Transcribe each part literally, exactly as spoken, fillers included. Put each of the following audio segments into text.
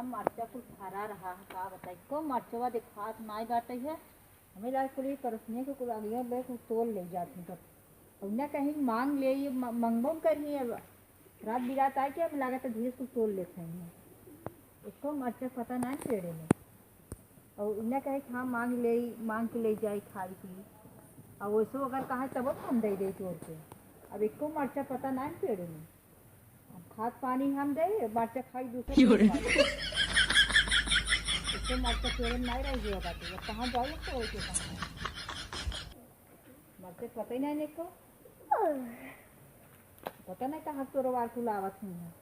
मरचा कुल फरा रहा है, का बताई, को मरचवा देखात नाई बाटे है। हमें लाग कुल पड़ोसनिया के कुल अगिया ले कुल तोड़ ले जात हैं। अब ना कहीं मांग ले, म-, मंगबो न करी। अब रात बिरात आए के अब लागत है धीरे से कुल तोड़ लेते हैं। एको मरचा पता नाई पेड़े में। और इन्हें कहे कि हाँ, मांग ले, मांग के ले जाए खाई पी। और वैसे अगर कहा तब हम दे दे तोड़ के। अब एको मरचा पता नाई पेड़े में। अब खाद पानी हम दे, मरचा खाई दूसरे क्यों रे? एको मरचा पेड़े में नाई रह गया बाटे। अब कहाँ जाए तो हो के कहाँ? मरचा पता ही नाई एको। पता नाई कहाँ तोड़वा के लावत हुई है।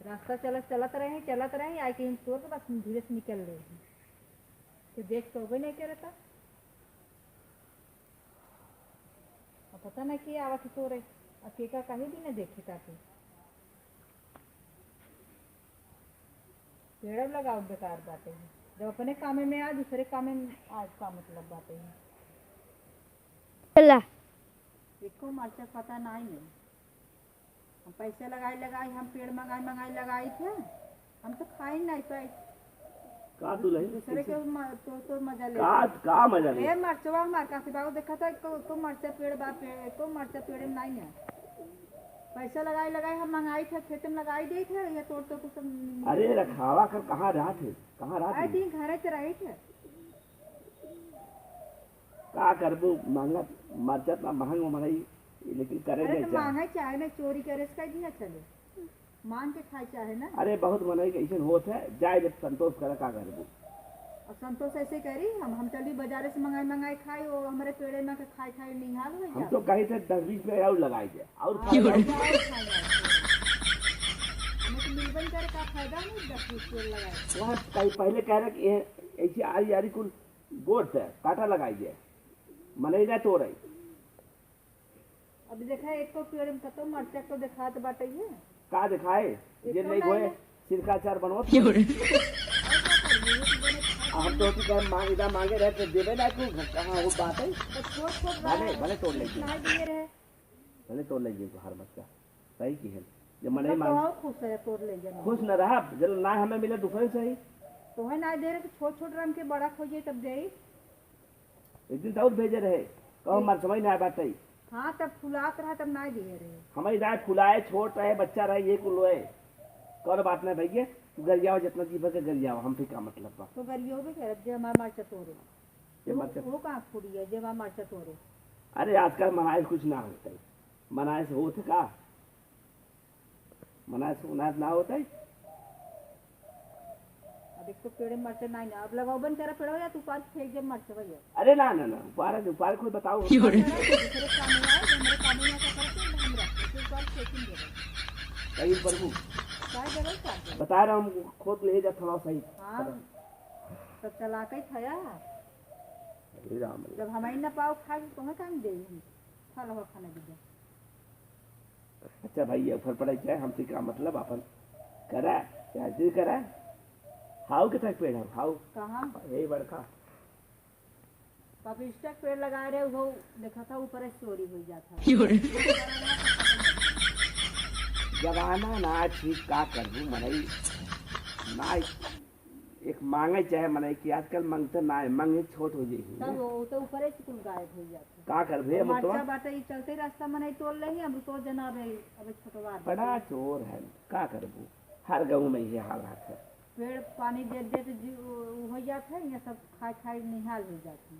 रास्ता चलत, चलत रहे, चलत रहे, आए के हम तोड़ के बस धीरे से निकल रहे हैं। तो देख तो भी नहीं करता। अब पता नहीं के आवत है तोड़े, अब के का कहीं भी नहीं देखे ताके। पेड़ लगाओ बेकार बाटे हैं, जब अपने कामे में आ, दूसरे कामे में आज का मतलब बाटे हैं। चला। एको मरचा पता नाई नहीं। हम पैसे लगाई लगाई, हम पेड़ मंगाई मंगाई लगाई थे, हम तो खाई नाई पाई। का दुलही? दूसरे के म-, तो, तो मजा ले। का, का मजा ले? ए मरचवा हमार का से बाबू देखा था, एको, एको मरचा पेड़ बा, पे-, एको मरचा पेड़ में नाई है। पैसा लगाई लगाई हम मंगाई थे, खेत में लगाई दे थे, ये तोड़ तोड़ के सब। अरे रखावा कर कहाँ रहा थे, कहाँ रहा आए थे? दिन घरे से रही थे। का करबो, महंगा मरचा तना महंग हो मनई, लेकिन करे अरे नहीं तो चाहे। मांगे चाहे नहीं, चोरी करे से कह दिया चले, मांग के खाए चाहे ना। अरे बहुत मनई के ऐसन होत है, जाए जब संतोष करे, का करबो। अब संतोष ऐसे करी, हम, हम चली बाजारे से मंगाई मंगाई खाई, वो हमारे पेड़े में के खाई खाई निहाल हो हम जाए। तो कही थे दस बीस पेड़ और लगाई दे, और हाँ, फायदा और होई। क्या और खाए जाए? हमें तो मिलबे नहीं करे, का फायदा नहीं दस बीस पेड़ लगाए। वहाँ कहीं पहले कह रहे कि ये ऐसी आरी आरी कुल गोड़ से काटा लगाई दे, मनई ना तोड़े। अब देखा, एक तो पेड़ में कतो मरचा को देखात बाटे ये। का देखाए? जे एक तो नहीं होए, नहीं। सिरका अचार बनवत। क्यों रे? अब हम तो होती कहे मांग, इदा मांगे रहे तो देबे ना तू, कहाँ हो बात है? तो छोट छोट भले, रहा, भले तोड़ लेंगे। ना दिए रहे। भले तोड़ लेंगे तो हर मत का। सही की है। जब मनई तो मांग तो खुश है, तोड़ लेंगे ना। खुश न रहा, जब ना हमें मिले दूसरे से ही। तो है ना दे रहे कि छोट छोट रंग के बड़ा खोजे तब दे। एक दिन तो और भेजे रहे, कहो ठीक। मरचवा ही ना बाटे। हाँ, तब फुलात रहा, तब ना दिए रहे। हमारी राय फुलाए, छोट रहे, बच्चा रहे, ये कुल रहे। कौन बात ना भैया, तू गरियाओ, जितना जी भर के गरियाओ, हम फिर का मतलब बा। तो गरियो भी करब, जे हमार मरचा तोड़े। ये वो, मरचा वो कहाँ फूटी है, जे हमार मरचा तोड़े? अरे, आजकल मनाए से कुछ ना होता है, मनाए से होत का? मना सुना ना होता है। अब एक तो पेड़े मरचा नाई ना, अब लगाओ बंद करा पेड़वा या तू पार फेंक दे मरचा भैया। अरे ना, ना, ना, ऊपर है, ऊपर कोई बताओ। क्यों रे? दूसरे काम में आए, जो मेरे काम में आता करते हैं, हम रखते हैं, तू पार फेंक ही दे रहे। कहीं प्रभु। चाहे जगह काट दे। बता रहा हूँ, खोद ले जा थोड़ा सही। हाँ, तो चला के ही खाया। अरे राम रे। जब हमारी ना पाओ खाए, तो तुम्हें कहाँ दे हम? खा लो खाना दीजिए। अच्छा भाई, ये ऊपर पड़े क्या? हमसे का मतलब? अपन करा, क्या चीज करा? हाउ के तक पेड़ है, हाउ? कहाँ? यही बड़का। पपिस्टा के पेड़ लगा रहे हो, देखा था ऊपर से चोरी हो जाता है। क्यों रे? जमाना ना ठीक, का करबू मनई? ना एक मांगे चाहे मनई कि आजकल मांगते ना है, मांगे छोट हो जाई। तब वो तो ऊपर से कुल गायब हो जाता। का करबे, अब मरचा तो बाटे, ई चलते रास्ता मनई तोड़ लेही, अब तो जना बे, अब छोटवा बे। बड़ा चोर है, का करबू? हर गाँव में ये हाल है। पेड़ पानी दे दे तो जी, उ, उ हो जात है, ये सब खाए खाए निहाल हो जात है।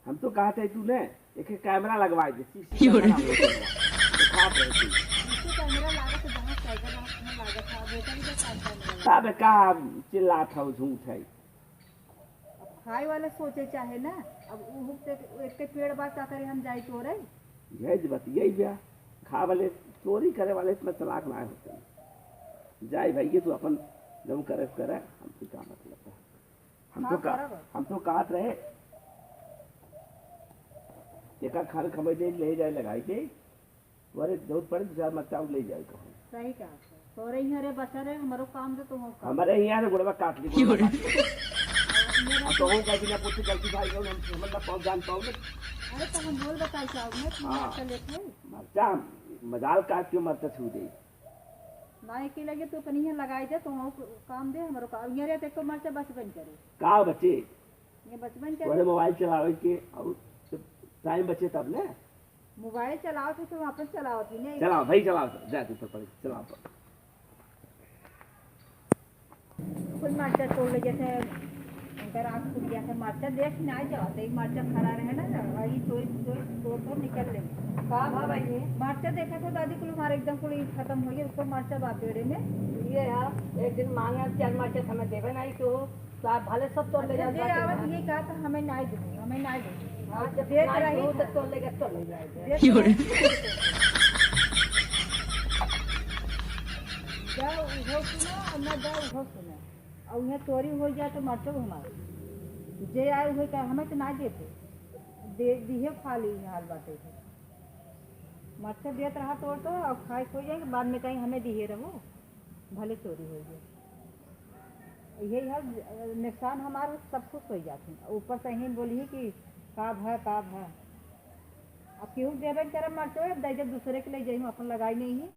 हम तो कहत है तू ने, एक कैमरा लगवा दे, सीसी क्यों रे? कैमरा हो जाए। दिखात है तू। सीसी कैमरा लागत है, जहाँ कैमरा लागत है, अब होटल के साथ कैमरा लागत है। तब का चिल्लात हो, झूठ है। अब खाए वाला सोचे चाहे ना, अब उ हुक ते एक के पेड़ बा, का करे हम जाई तोड़े? यही बात, यही बा। खाए वाले, चोरी करे वाले इतना चालाक ना होते। जाए भाई, ये तू अपन जब करे, करे, हमसे का मतलब है? हम का तो का, करब? हम तो कहत रहे, एका खान खबे दे, ले जाए लगाई दे, तोरे जरूरत पड़े, दूसरा मत चाहो, ले जाए कहूँ। सही कहा। तोरे यहाँ रे बचा रहे, हमारो काम दे, तो हो काम। हमारे यहाँ रे गुड़वा काट ली, गुड़वा काट ली। अब तो हो गई बिना पूछे गलती भाई, हम, हम ना पहुँच जान पाओगे। अरे, तो हम बोल बताई चाहो, मैं हाँ। मरचा लेते हैं। मरचा, मजाल काट के मरचा छू दे। ना एक लगे तो कहीं लगाई दे तो हम काम दे, हमरो काम ये रहते को मरचा बचबन करे। का बचे? ये बचबन करे। तोरे मोबाइल चलावे के और टाइम बचे तब ने। मोबाइल चलावत है तो वापस चलावत ही नहीं। चलाओ भाई, चलाओ, जा तू ऊपर पड़े, चलाओ ऊपर। कुल मरचा तोड़ ले, जैसे उनकर आँख फूट गया था, मरचा देख ना जाओ, तो ये मरचा फरा रहे ना, ना, वही तोड़, तोड़, तोड़, तोड़ निकल ले। का भा भाई ये? मरचा देखा था दादी, कुल हमारे एकदम कुल खत्म हो गया, ऊपर मरचा बात बेड़े में। ये है, एक दिन मांगा चार मरचा हमें देवे नहीं तो, तो आप भले सब तोड़ ले अच्छा, जाओ, जे बात आवत है। ये कहा था, हमें नहीं दे, हमें नहीं दे। हाँ, जब देख नहीं रही दो, तो था। तोड़ ले गए, तोड़ ले जाए। देख रही थी। जा उहो सुनो, और ना जा उहो सुनो। और उहे चोरी हो जाए तो मरचो हमारे। जे आए उहे कहे, "हमें तो ना देते।" दे, दिहे खाली हाल बाटे है। मरचो देत रहा तोड़ तो, और खाए खो जाए, बाद में कहीं हमें दिहे रहो, भले चोरी हो गए। यही है, नुकसान हमारा सब कुछ हो जाते हैं। ऊपर से ही बोली कि का भा, का भा। अब केहू देबे न करे मरचो, दे जब दूसरे के ले जाई, अपन लगाई नहीं है।